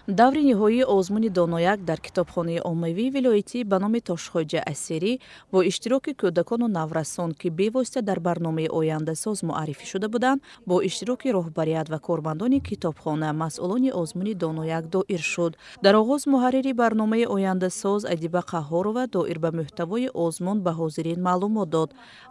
Даври ниҳоии озмуни «Донояк» дар китобхонаи оммавии вилоятӣ ба номи Тошхоҷа Асирӣ бо иштироки кӯдакону наврасон, ки бевосита дар барномаи «Ояндасоз» муаррифӣ шуда буданд, бо иштироки роҳбарият ва кормандони китобхона, масъулони озмуни «Донояк» доир шуд. Дар оғоз муҳаррири барномаи «Ояндасоз» Адиба Қаҳҳорова доир ба мӯҳтавои озмун ба ҳозирин маълумот дод.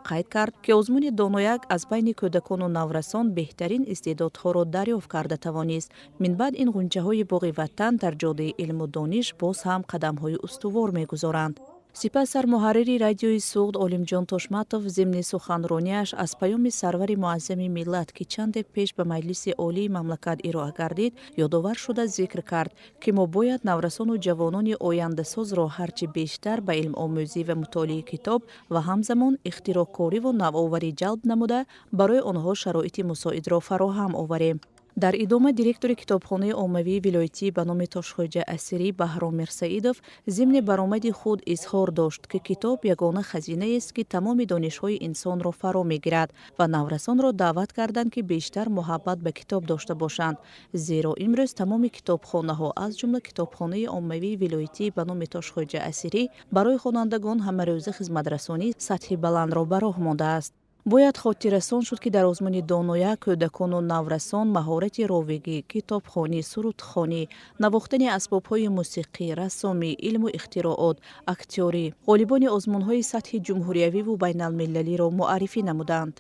Қайд кард, ки озмуни «Донояк» аз байни кӯдакону наврасон беҳтарин истеъдодҳоро дарёфт карда тавонист. Минбаъд ин ғунчаҳои боғи ватан дар ҷодаи илму дониш боз ҳам қадамҳои устувор мегузоранд. Сипас сармуҳаррири Радиои Суғд Олимҷон Тошматов зимни суханрониаш аз паёми сарвари муаззами миллат, ки чанде пеш ба Маҷлиси Олии мамлакат ироа гардид, ёдовар шуда, зикр кард, ки мо бояд наврасону ҷавонони ояндасозро ҳарчи бештар ба илмомӯзӣ ва мутолиаи китоб ва ҳамзамон ихтироъкориву навоварӣ ҷалб намуда, барои онҳо шароити мусоидро фароҳам оварем. Дар идома директори китобхонаи оммавии вилоятӣ ба номи Тошхоҷа Асирӣ Баҳром Мирсаидов зимни баромади худ изҳор дошт, ки китоб ягона хазинаест, ки тамоми донишҳои инсонро фаро мегирад, ва наврасонро даъват карданд, ки бештар муҳаббат ба китоб дошта бошанд, зеро имрӯз тамоми китобхонаҳо, аз ҷумла китобхонаи оммавии вилоятӣ ба номи Тошхоҷа Асирӣ, барои хонандагон ҳамарӯза хизматрасонии сатҳи баландро ба роҳ мондааст. Бояд хотиррасон шуд, ки дар озмуни «Донояк» кӯдакону наврасон маҳорати ровигӣ, китобхонӣ, сурудхонӣ, навохтани асбобҳои мусиқӣ, рассомӣ, илму ихтироот, актёрӣ, ғолибони озмунҳои сатҳи ҷумҳуриявиву байналмилалиро муаррифӣ намуданд.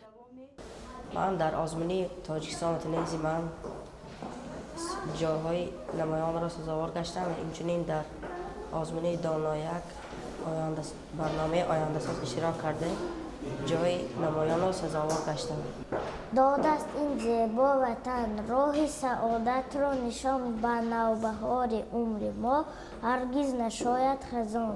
Ман дар озмуни «Тоҷикистон ватани азизи ман» ҷойҳои намоёнро сазовор гаштам ва инчунин дар озмуни «Донояк» барномаи «Ояндасоз» иштирок карда, ҷои намоёнро сазовор гаштам. Додааст ин зебо ватан роҳи саодатро нишон, ба навбаҳори умри мо ҳаргиз нашояд хазон.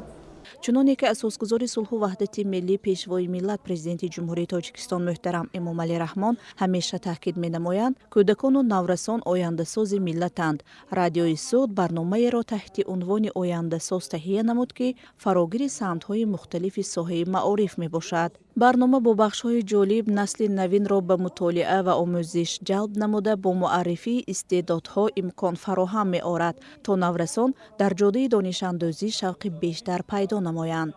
Чуноне ки асосгузори сулҳу ваҳдати миллӣ, Пешвои миллат, Президенти Ҷумҳурии Тоҷикистон муҳтарам Эмомалӣ Раҳмон ҳамеша таъкид менамоянд, кӯдакону наврасон ояндасози миллатанд, Радиои Суғд барномаеро таҳти унвони «Ояндасоз» таҳия намуд, ки фарогири самтҳои мухталифи соҳаи маориф мебошад. Барнома бо бахшҳои ҷолиб насли навинро ба мутолиа ва омӯзиш ҷалб намуда, бо муаррифии истеъдодҳо имкон фароҳам меорад, то наврасон дар ҷодаи донишандӯзӣ шавқи бештар пайдо намоянд.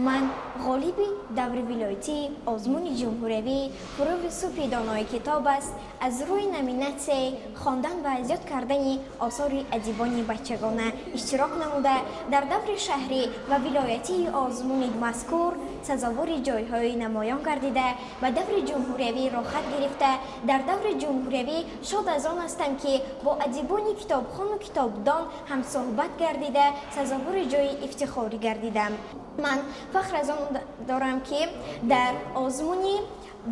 Ман ғолиби даври вилоятии озмуни ҷумҳуриявии «Фурӯғи субҳи донои китоб аст» аз рӯи номинатсияи хондан ва зиёд кардани осори адибони бачагона иштирок намуда, дар даври шаҳрӣ ва вилоятии озмуни мазкур сазовори ҷойҳои намоён гардида, ба даври ҷумҳуриявӣ роҳхат гирифта, дар даври ҷумҳуриявӣ шод аз он ҳастам, ки бо адибони китобхону китобдон ҳамсӯҳбат гардида, сазовори ҷои ифтихорӣ гардидам. Ман фахр аз он дорам, ки дар озмуни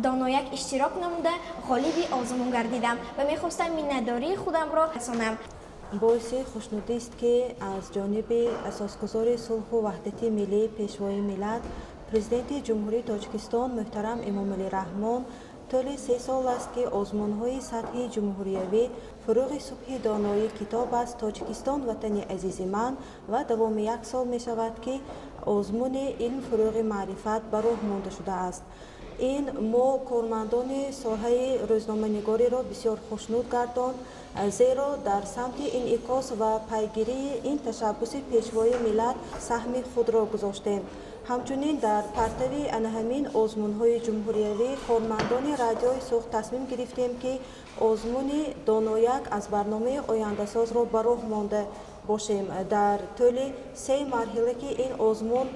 «Донояк» иштирок намуда, ғолиби озмун гардидам ва мехостам миннатдории худамро расонам. Боиси хушнудист, ки аз ҷониби асосгузори сулҳу ваҳдати миллӣ, Пешвои миллат, Президенти Ҷумҳурии Тоҷикистон муҳтарам Эмомалӣ Раҳмон тӯли 3 сол аст, ки озмунҳои сатҳи ҷумҳуриявӣ «Фурӯғи субҳи доноӣ китоб аст», «Тоҷикистон ватани азизи ман» ва давоми як сол мешавад, ки озмуни «Илм фурӯғи маърифат» ба роҳ монда шудааст. Ин мо, кормандони соҳаи рӯзноманигориро, бисёр хушнуд гардонд, зеро дар самти инъикос ва пайгирии ин ташаббуси Пешвои миллат саҳми худро гузоштем. Ҳамчунин дар партави ана ҳамин озмунҳои ҷумҳуриявӣ кормандони Радиои Суғд тасмим гирифтем, ки озмуни «Донояк» аз барномаи «Ояндасозро» ба роҳ монда бошем. Дар тӯли се марҳила, ки ин озмун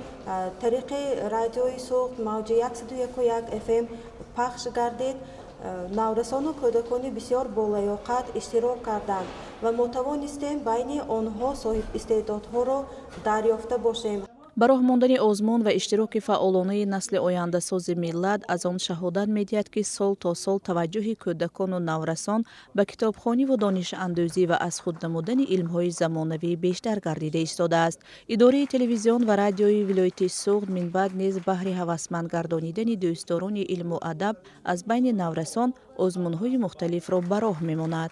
тариқи Радиои Суғд, мавҷи 101,1 ФМ пахш гардид, наврасону кӯдакони бисёр болаёқат иштирок карданд ва мо тавонистем байни онҳо соҳибистеъдодҳоро дарёфта бошем. Ба роҳ мондани озмун ва иштироки фаъолонаи насли ояндасози миллат аз он шаҳодат медиҳад, ки сол то сол таваҷҷӯҳи кӯдакону наврасон ба китобхониву донишандӯзӣ ва аз худ намудани илмҳои замонавӣ бештар гардида истодааст. Идораи телевизион ва радиои вилояти Суғд минбаъд низ баҳри ҳавасманд гардонидани дӯстдорони илму адаб аз байни наврасон озмунҳои мухталифро ба роҳ мемонад.